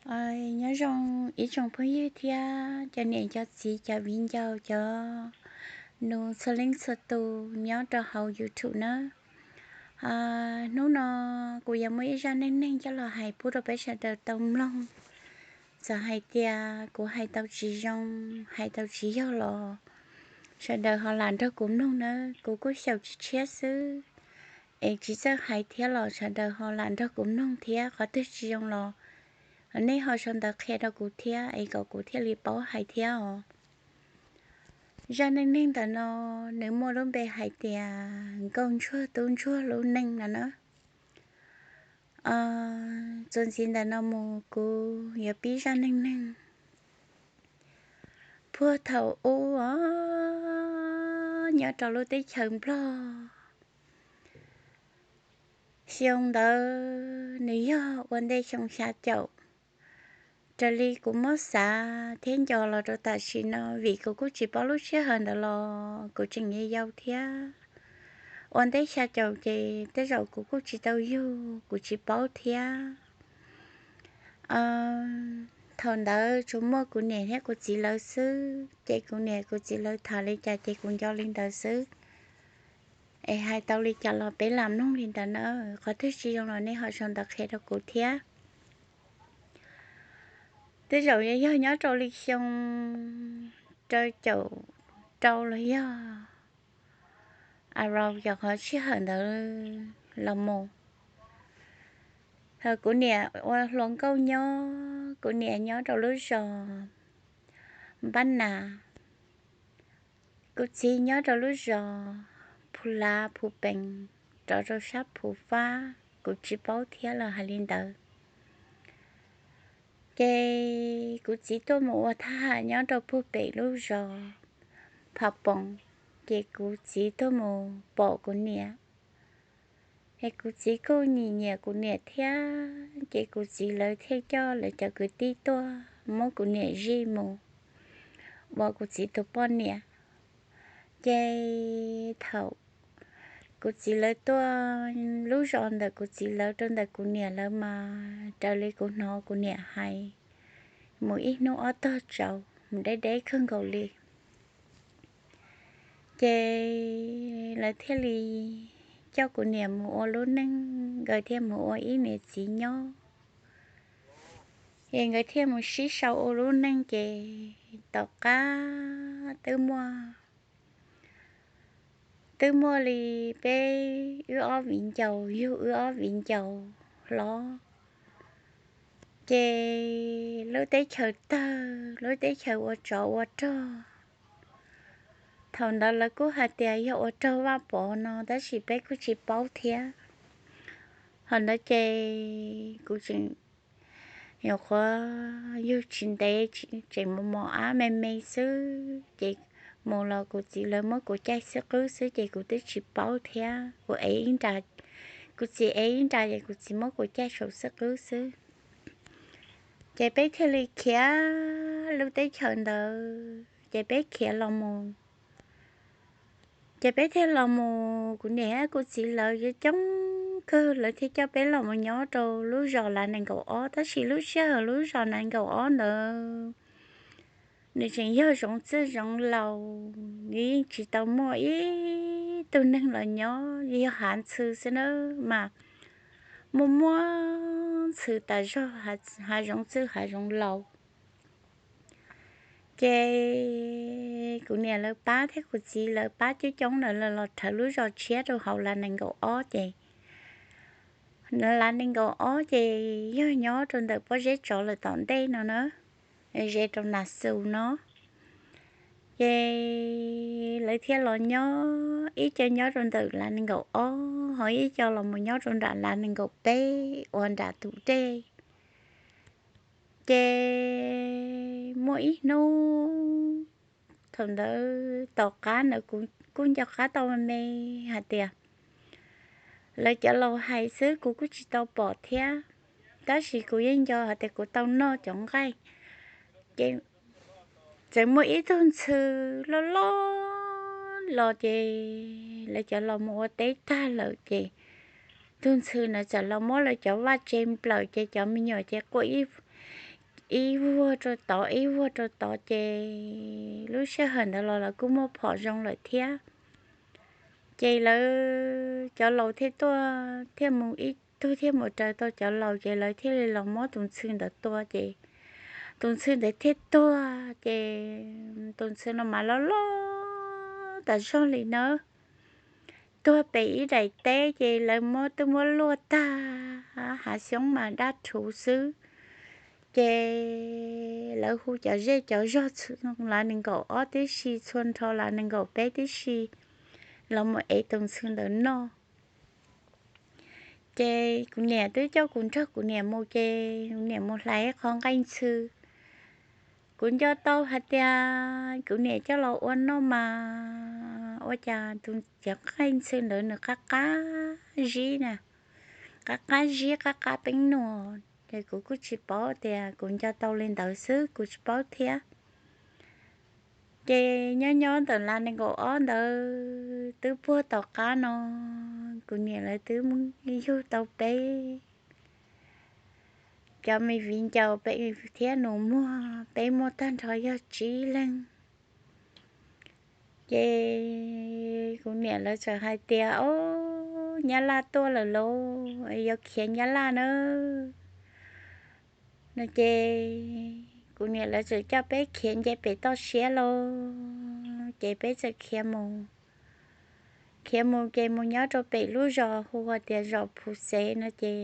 Nyob zoo ib tsoom phooj ywg thiab cov niam cov txiv cov viv ncaus cov nus txhua leej txhua tus nyob rau hauv YouTube nawb. Hnub no kuv yuav muaj ib zaj neej neeg coj los hais pub rau peb sawv daws tau mloog. Txawm hais tias kuv hais tau tsis zoo, hais tau tsis yog los sawv daws ho lam nrog kuv mloog nawb. Kuv kuj xyaum tsis tshiab xwb, es tsis txawj hais thiab los sawv daws ho lam nrog kuv mloog thiab. Qhov twg tsis zoo los nej ho sau ntawv qhia rau kuv thiab es kom kuv thiaj li paub hais thiab os. Zaj neej neeg ntawm no nws muaj lub npe hais tias nkauj ntsuag tub ntsuag lub neej no na. Txuas ntxiv ntawm no mus kuv yuav pib zaj neej neeg. Puag thaum ub os, nyob rau lub teb chaws Nplog, xyoo ntawd nws yog ua ntej xyoo xya caum. Raws li kuv muab xav thiab nco los rau tam sim no, vim kuv kuj tsis paub lub sij hawm ntawd los kuv tseem yau yau thiab. Ua ntej xya caum ces tej zaum kuv kuj tsis tau yug, kuv tsis paub thiab. Thaum ntawd tsuas muaj kuv niam thiab kuv txiv lawv xwb, ces kuv niam kuv txiv lawv tham li cas ces kuv nco li ntawd xwb. Es hais tau li cas los peb lam mloog li ntawd na. Qhov twg tsis zoo los nej ho sau ntawv qhia rau kuv thiab. Tej zaum yog nyob rau li xyoo rau caum rau los yog around yog qhov sij hawm ntawd los mus. Thaum kuv niam ua hluas nkauj nyob, kuv niam nyob rau lub zos Npab Nas, kuv txiv nyob rau lub zos Phu Lav Phu Pees, rov rau sab Phu Fab, kuv tsis paub thiab los hais li ntawd. Ces kuv txiv tuaj mus ua thab ham nyob rau puag pem lub zos Pha Poos, ces kuv txiv tuaj mus pom kuv niam. Es kuv txiv kuj nyiam nyiam kuv niam thiab, ces kuv txiv lawv thiaj coj lawv cov kwv tij tuaj muab kuv niam zij mus ua kuv txiv tus poj niam. Ces thaum kuv txiv lawv tuaj, lub zos ntawm kuv txiv lawv rau ntawm kuv niam lawv mas raws li kuv hnov kuv niam hais, mus ib hnub ob tog tsaus, mus deb deb kawg nkaus li. Ces lawv thiaj li coj kuv niam mus ua lub neej, nkawd thiaj mus ua ib niam txiv nyob. Es nkawd thiaj mus sib sau ua lub neej, ces tom qab twb muaj, twb muaj li peb wb ob viv ncaus, yug wb ob viv ncaus hlob. Ces lub teb chaws tawg, lub teb chaws ua tsov ua rog. Thaum ntawd lawv kuj hais tias yog ua rog Vaj Pov no, tab sis peb kuj tsis paub thiab. Thaum ntawd ces kuv tseem, nyuam qhuav yug tsis ntev, tseem mos mos ab me me xwb, ces mus los kuv txiv lawv muab kuv caij xwb qwb xwb, ces kuv twb tsis paub thiab. Kuv ev ib nra, kuv txiv ev ib nra ces kuv txiv muab kuv caij saum xwb qwb xwb. Ces peb thiaj li khiav lub teb chaws ntawd, ces peb khiav los mus. Ces peb thiaj los mus, kuv niam thiab kuv txiv lawv coob coob kawg, lawv thiaj coj peb los mus nyob rau lub zos Lav nees nkaum ob. Tab sis lub sij hawm lub zos Lav nees nkaum ob ntawd nws tseem yog zoov txwj zoov laus, nws yeej tsis tau muaj ib tug neeg los nyob, yog hav ntxhw xwb na, mas muaj muaj ntxhw tas zog, hav zoov txwj hav zoov laus. Ces kuv niam lawv pab thiab kuv txiv lawv pab coob coob ntawd los rhawv lub zos tshiab rau hauv Lav nees nkaum ob ces, Lav nees nkaum ob ces yog nyob rau ntawm pob zeb tsov lawm tom ntej no na, ze rau Nas Xus no. Ces lawv thiaj los nyob, ib co nyob rau ntawm Lav nees nkaum ob, ho ib co los mus nyob rau nram Lav nees nkaum peb uas nram tus dej. Ces muaj ib hnub, thaum ntawd tom qab ntawd kuv kuj nco qab tau me me hais tias lawv cov laus hais xwb, kuv kuj tsis tau pom thiab. Tab sis kuv yeej nco hais tias kuv tau noj cov nqaij, ces txawm muaj ib tug ntxhw loj loj los, ces lawv cov laus mus ua teb tag lawm, ces tug ntxhw ntawd txawm los muab lawv cov vaj tse nplawm, ces cov me nyuam ces quaj ib, ib vuag rau tod ib vuag rau tod ces lub sij hawm ntawd los lawv kuj muaj phom zoo lawm thiab. Ces lawv cov laus thiaj tuaj, thiaj mus ib tug thiaj mus raws tau cov laus ces lawv thiaj li los muab tus ntxhw ntawd tua ces tus ntxhw ntawd thiaj tuag ces tus ntxhw no mas loj loj tas zog li nawb. Tuag pem ib daim teb ces lawv muab twb muab luaj tag, hav xyoob mas dab rhuv xwb. Ces lawv hu cov zej cov zog txhua las nees nkaum ob tib si, txhua nrho las nees nkaum peb tib si los mus ev tus ntxhw ntawd noj. Ces kuv niam twb coj kuv nrog kuv niam mus ces kuv niam mus hlais ib qho nqaij ntxhw. Kuv nco tau hais tias kuv niam coj los ua noj mas ua cas tus cov nqaij ntxhw ntawd nws qab qab zib na, qab qab zib qab qab peeb nuam ces kuv kuj tsis paub tias kuv nco tau li ntawd xwb kuv tsis paub thiab. Ces nyob nyob ntawm las nees nkaum ob ntawd twb puag tom qab no, kuv niam lawv twb yug tau peb cov me viv ncaus peb thiab nus muag, peb muaj tag nrho yog tsib leeg. Ces kuv niam lawv txawm hais tias, Ob, nyab laj tuaj lawm lauj, yuav khiav nyab laj nawb. No ces kuv niam lawv txawm coj peb khiav nce pem toj siab lauj, ces peb txawm khiav mus. Khiav mus ces mus nyob rau pem lub zos hu ua tias zos Phu Xev no ces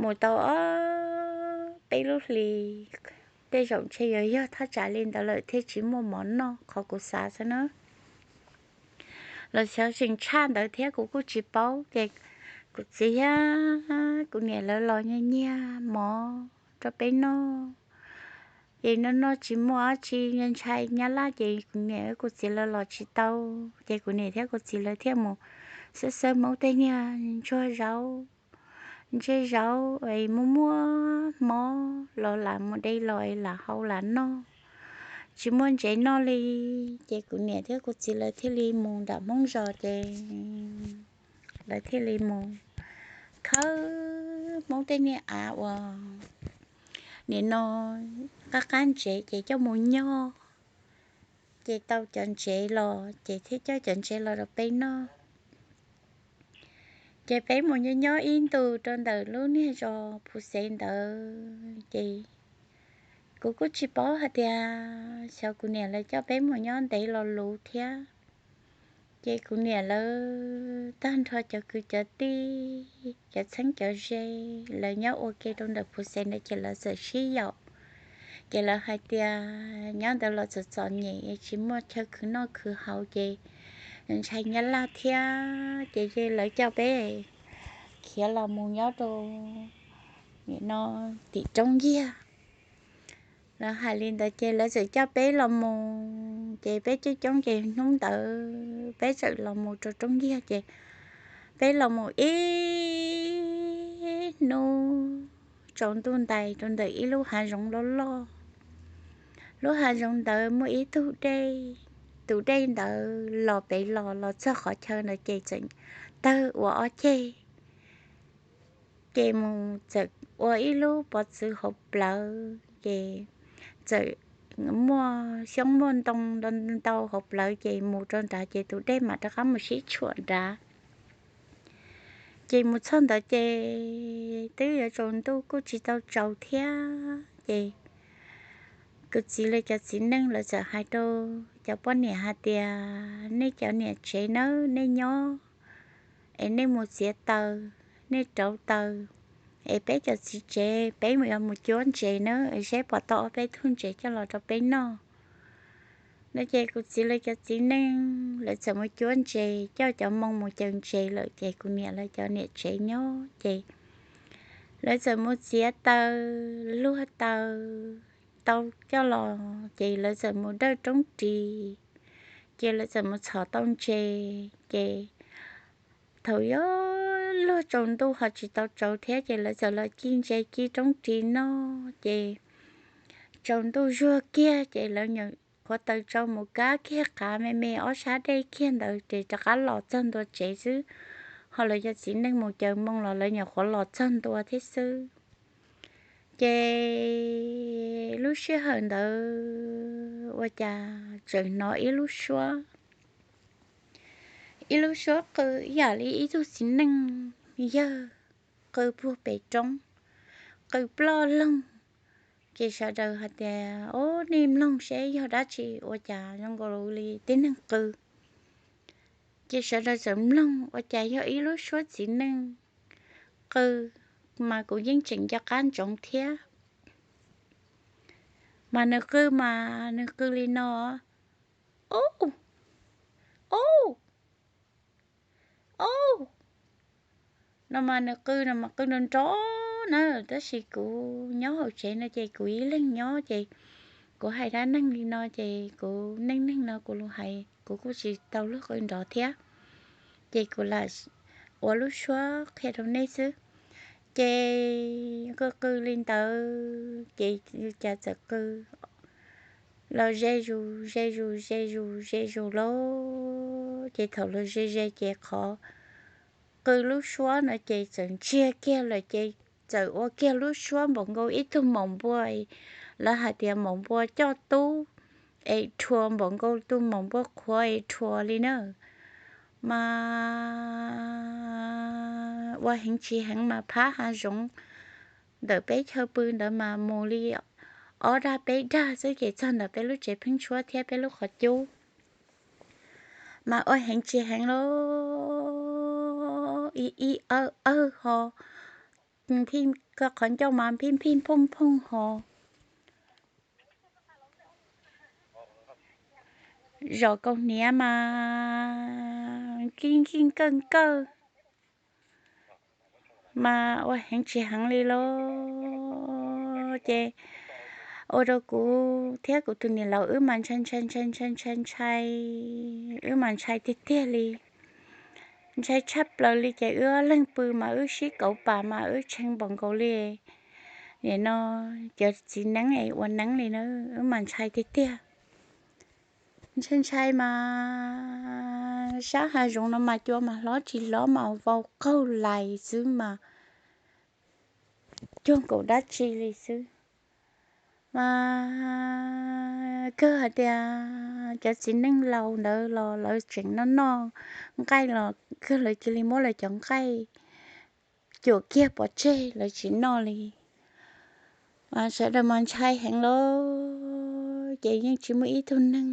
mus tau ob peb lub hlis, tej zaum ntshe yuav yog thaj tsam li ntawd lawm thiaj tsis muaj mov noj, qhov kuv xav xwb na. Los xyov tseem tshaj ntawd thiab kuv kuj tsis paub. Ces kuv txiv thiab kuv niam lawv los nyiag nyiag mov rau peb noj. Ces noj noj tsis muaj dab tsi, ntshai nyab laj ces kuv niam kuv txiv lawv los tsis tau. Ces kuv niam thiab kuv txiv lawv thiaj mus xawb xawb Hmoob tej niag ntsuag zaub, ntsuag zaub es muaj muaj hmob los lam mus de los es lam hau lam noj. Tsis muaj ntsev noj li, ces kuv niam thiab kuv txiv lawv thiaj li mus nram Hmoob zos ces lawv thiaj li mus khawb Hmoob tej niag av uas nim no qab qab ntsev ces coj mus nyog, ces tau cov ntsev los ces thiaj coj cov ntsev los rau peb noj. Ces peb mus nyob nyob ib ntus rau ntawm lub niag zos Phu Xev ntawd ces kuv kuj tsis paub hais tias xyov kuv niam lawv coj peb mus nyob ntev los luv thiab. Ces kuv niam lawv tag nrho cov kwv cov tij, cov txheeb cov ze, lawv nyob ua ke rau ntawm Phu Xev ntawd ces lawv txawm sib yaum. Ces lawv hais tias nyob ntawd los txom txom nyem tsis muaj chaw khwv noj khwv haus ces ntshai nyab laj thiab ces lawv coj peb khiav los mus nyob rau nim no tim Roob Yiag. Lawv hais li ntawd ces lawv txawm coj peb los mus ces peb coob coob ces hnub ntawd peb txawm los mus rau Roob Yiag ces peb los mus ib hnub tsaus ntuj ntais rau ntawm ib lub hav zoov loj loj. Lub hav zoov ntawd muaj ib tug dej, tus dej ntawd los pem los los txog qhov chaw ntawd ces txawm tawg ua ob ceg. Ces mus txawm ua ib lub pov txwv hauv plawv ces txawm muaj xyoob muaj ntoo ntau hauv plawv ces mus rau nrad ces tus dej mam rov qab mus sib tshuam nrad. Ces mus txog ntawd ces twb yuav tsaus ntuj kuj tsis tau tsaus thiab ces kuv txiv lawv cov txiv neej lawv txawm hais rau cov poj niam hais tias nej cov niam tsev nawb, nej nyob es nej mus txiav taws, nej rauv taws, es peb cov txiv tsev peb mus yuav mus cuab ntses nawb, seb puas tau ob peb tug ntses coj los rau peb noj. No ces kuv txiv lawv cov txiv neej lawv txawm mus cuab ntses, coj cov moo mus cuab ntses lawm ces kuv niam lawv cov niam tsev nyob ces lawv txawm mus txiav taws luag taws tau coj los ces lawv txawm mus dawj roob ris, ces lawv txawm mus txhom tau ntses ces thaum yuav luag tsaus ntuj ho tsis tau tsaus thiab ces lawv txawm los ci ntses ci roob ris noj ces tsaus ntuj zuag kiag ces lawv nyuam qhuav taws tsau mus kab kiag qav me me ob sab dej kiag ntawd ces rov qab los txog ntua tsev xwb. Ho lawv cov txiv neej mus cuab moo los lawv nyuam qhuav los txog ntua thiab xwb. Ces lub sij hawm ntawd ua cas tseem hnov ib lub suab, ib lub suab qw ib yam li ib tug txiv neej yawg qw puag pem roob, qw ploj loog. Ces sawv daws hais tias, Ob, nej mloog seb yog dab tsi ua cas zoo nkaus li tib neeg qw. Ces sawv daws txawm mloog ua cas yog ib lub suab txiv neej qw, mas kuv yeej tseem nco qab ntsoov thiab. Mas nws qw mas nws qw li no, Ob, ob, ob, no mas nws qw no mas qw nrov nrov na, tab sis kuv nyob hauv tsev no ces kuv ib leeg nyob ces kuv hais dab neeg li no ces kuv neej neeg no kuv lus hais kuv kuj tsis tau luag qw nrov thiab, ces kuv lam ua lub suab qhia rau nej xwb. Ces qw qw li ntawd ces cas txawm qw los ze zus ze zus ze zus ze zus lauj. Ces thaum los ze ze ces qhov qw lub suab no ces txawm ntsiag kiag lawm ces txawm ua kiag lub suab npaum nkaus ib tug maum npua, lawv hais tias maum npua coj tub es rhuav npaum nkaus tus maum npua qhuav es rhuav li na. Mas ua heev tsis heev mas phab hav zoov ntawm peb chaw pw ntawd mas mus li ob dag peb dag xwb ces txog ntawm peb lub tsev pheeb tshuab thiab peb lub qhov cub. Mas ua heev tsis heev lauj, ib ib awj awj ho, qhov ncauj mas phij phij phooj phooj ho, zos kaus hniav mas nkij nkij nkawj nkawj, mas ua heev tsis heev li lauj. Ces ua rau kuv thiab kuv tus niam laus wb mas ntshai ntshai ntshai ntshai ntshai ntshai, wb mas ntshai tiag tiag li. Ntshai tshaj plaws li ces wb ob leeg pw mas wb sib kauv pam mas wb tshee npaum nkaus li, nim no cov txiv neeb es ua neeb li na, wb mas ntshai tiag tiag. Ntshai ntshai mas sab hav zoov no mas cua mas hlob tsis hlob mas vau qaug lais xwb mas cuag nkaus dab tsi li xwb. Mas kawg hais tias cov txiv neej laus ntawd los lawv tseem noj noj nqaij los kawg lawv cia li muab lawv cov nqaij cuam kiag pov tseg lawv tsis noj li. Mas sawv daws mas ntshai heev lawm ces yeej tsis muaj ib tug neeg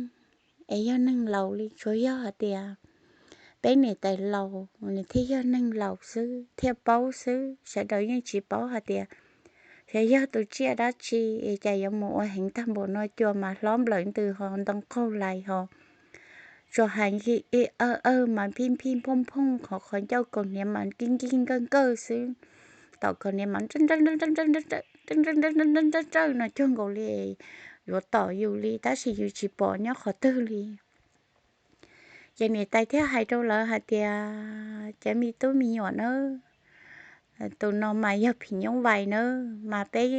es yog neeg laus li, tsuas yog hais tias peb niam tais laus nws thiaj yog neeg laus xwb thiaj paub xwb, sawv daws yeej tsis paub hais tias xyov yog tus tsiaj dab tsi es cas yuav mus ua heev tag npaum no, cua mas hlob nplawm ntws ho ntoo qaug lais ho, tsuas hais ib awj awj mas phij phij phooj phooj, qhov qhov ncauj kaus hniav mas nkij nkij nkawj nkawj xwb, tom kaus hniav mas nrawj nrawj no cuag nkaus li yuav tom yus li tab sis yus tsis pom nyob qhov twg li. Ces niam tais thiaj hais rau lawv hais tias, Cov me tub me nyuam nawb, tus no mas yog phim nyuj vais nawb, mas peb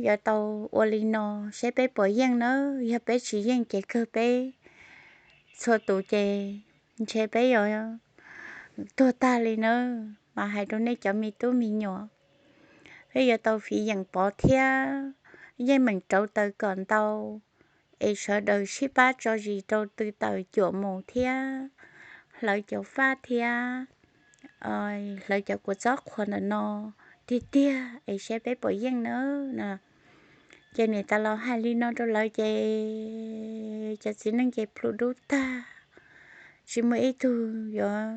yuav tau ua li no seb peb puas yeej nawb, yog peb tsis yeej ces kawg peb txhua tus ces ntshe peb yuav tuag tag li nawb. Mas hais rau nej cov me tub me nyuam, peb yuav tau fiv yeem pov thiab yeej meem rauv taws kom ntau es sawv daws sib pab tso zis rau tw taws cuam mus thiab hlawv cov faj thiab hlawv cov kua txob qhuav ntawm no tiag tiag es saib peb puas yeej nawb. Ces niam tais los hais li no rau lawv ces cov txiv neej ces plhu dub tag, tsis muaj ib tug yuav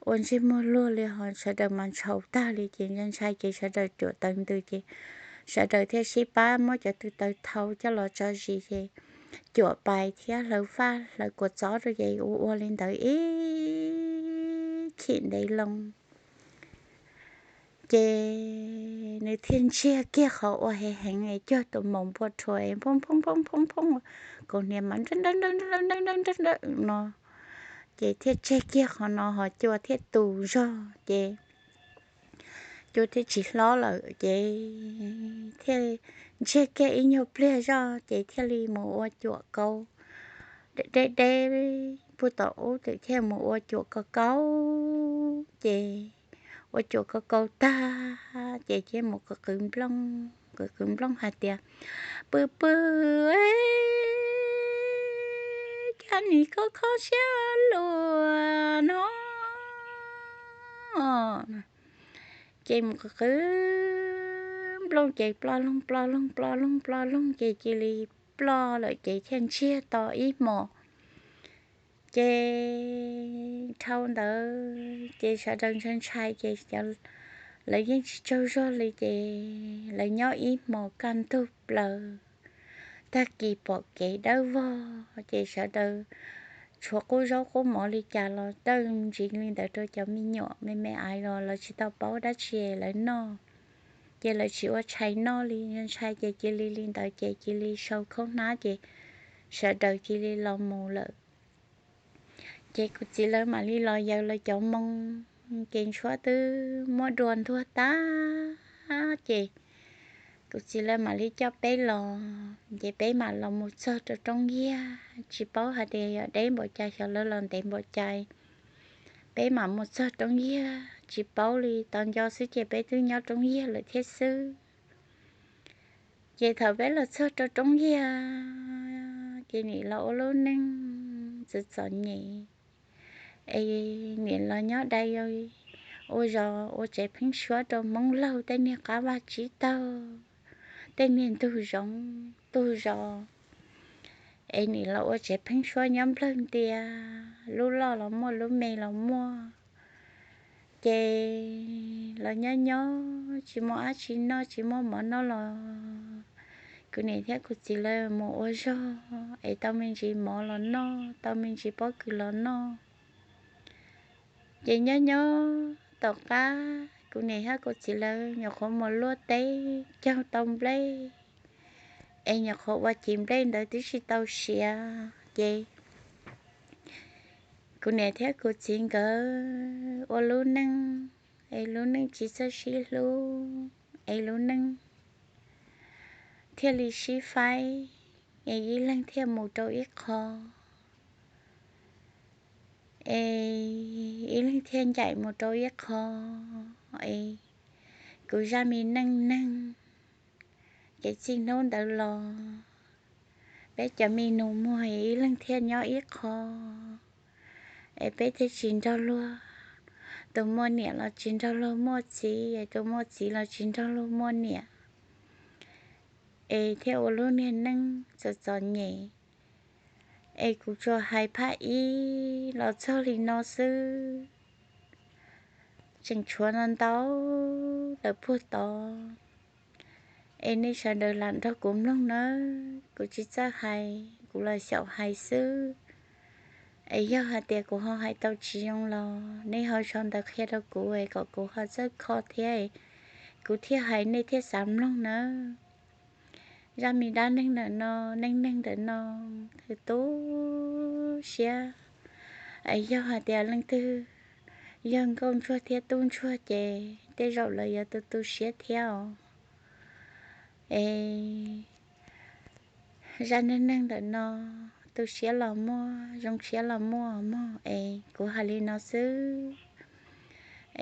ua ntsej muag luag li ho sawv daws mas ntshai tag li ces ntshai ces sawv daws cuam taws ntws ces sawv daws thiaj sib pab muab cov tw taws thau coj los tso zis ces cuam pais thiab hlawv faj hlawv kua txob rau ces ua ua li ntawd ib chim ntev loo ces nws thiaj ntsiag kiag qhov ua heev heev es cuag tus maum npua rhuav es phooj phooj phooj phooj, kaus hniav mas nrawj nrawj no, ces thiaj tseg kiag qhov no ho cua thiaj tu zog ces cua thiaj tsis hlob lawm ces thiaj ntsiag kiag ib nyuag pliag zog ces thiaj li mus ua cuam kaus deb deb pug tom ub twm thiaj mus ua cuam kaus kaus ces ua cuam kaus kaus tag ces cia li mus qw qw nplooj, qw qw nplooj hais tias, Pw pw, cas nim koj kho siab luag no? Ces mus qw qw nplooj ces ploj loog ploj loog ploj loog ploj loog ces cia li ploj lawm ces thiaj ntsiag to ib hmos. Ces dhau ntawd ces sawv daws ntshai ntshai ces lawv yeej tsis tsaug zog li ces lawv nyob ib hmos kaj ntug plaws. Tag kis pom kev dawb vog ces sawv daws tshuav qub zaub qub mov li cas los dawj ntsis li ntawd rau cov me nyuam me me ais los lawv tsis tau paub dab tsi lawv noj. Ces lawv tsis ua tshais noj li, ntshai ces cia li li ntawd ces cia li sau khaub hnab ces sawv daws cia li los mus lawm. Ces kuv txiv lawv mam li los yaws lawv cov moo, ces ntshuab twb muab dua ntuag tag ces kuv txiv lawv mam li coj peb los, ces peb mam los mus txog rau Roob Yiag, tsis paub hais tias yog deb npaum cas xyov lawv los ntev npaum cas. Peb mam mus txog Roob Yiag tsis paub li, tos nco xwb ces peb twb nyob Roob Yiag lawm thiab xwb. Ces thaum peb los txog rau Roob Yiag ces nim los ua lub neej txom txom nyem, es nim los nyob dai ua zos ua tsev pheeb suab rau Hmoob laug tej niag qab vaj tsib taug, tej niag ntug zoov tug zos, es nim los ua tsev pheeb suab nyob nplawg ntias, lub loj los muaj lub me los muaj. Ces los nyob nyob tsis muaj dab tsi noj tsis muaj mov noj los kuv niam thiab kuv txiv lawv mus ua zog es tau me ntsis mov los noj, tau me ntsis pob kws los noj. Ces nyob nyob tom qab kuv niam thiab kuv txiv lawv nyuam qhuav mus luaj teb caug tau nplej, es nyuam qhuav ua cev nplej ntawd twb tsis tau siav ces kuv niam thiab kuv txiv nkawd ua lub neej, es lub neej tsis txawj sib hlub, es lub neej thiaj li sib faib, es ib leeg thiaj mus rau ib qho, es ib leeg thiaj ncaim mus rau ib qho, es kuv zaj me neej neeg ces txij hnub ntawd los peb cov me nus muag ib leeg thiaj nyob ib qho, es peb thiaj tsis nrog luag, tus muaj niam los tsis nrog luag muaj txiv, tus muaj txiv los tsis nrog luag muaj niam, es thiaj ua lub niag neej txom txom nyem. Es kuv tsuas hais phaj ib los txog li no xwb, tseem tshuav no ntau lawm puag tod. Es nej sawv daws lam nrog kuv mloog nawb, kuv tsis txawj hais, kuv los xyaum hais xwb. Es yog hais tias kuv ho hais tau tsis zoo los nej ho sau ntawv qhia rau kuv es kom kuv ho txawj kho thiab, kuv thiaj hais nej thiaj xav mloog nawb. Zaj me dab neeg ntawm no, neej neeg ntawm no, tu siab. Es yog hais tias leej twg yog nkauj ntsuag thiab tub ntsuag ces tej zaum lawv yuav tu tu siab thiab os. Es zaj neej neeg ntawm no tu siab los muaj, zoo siab los muaj mog, es kuv hais li no xwb.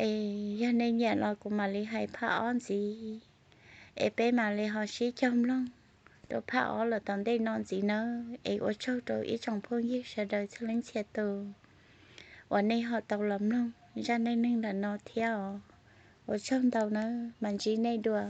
Es yog nej nyiam los kuv mam li hais phaj ob ntxiv, es peb mam li ho sib cog mloog rau phaj ob lawm tom ntej no ntxiv nawb. Es ua tsaug rau ib tsoom phooj ywg sawv daws txhua leej txhia tus uas nej ho tau los mloog zaj neej neeg ntawm no thiab os. Ua tsaug ntau nawb, mam ntsib nej dua.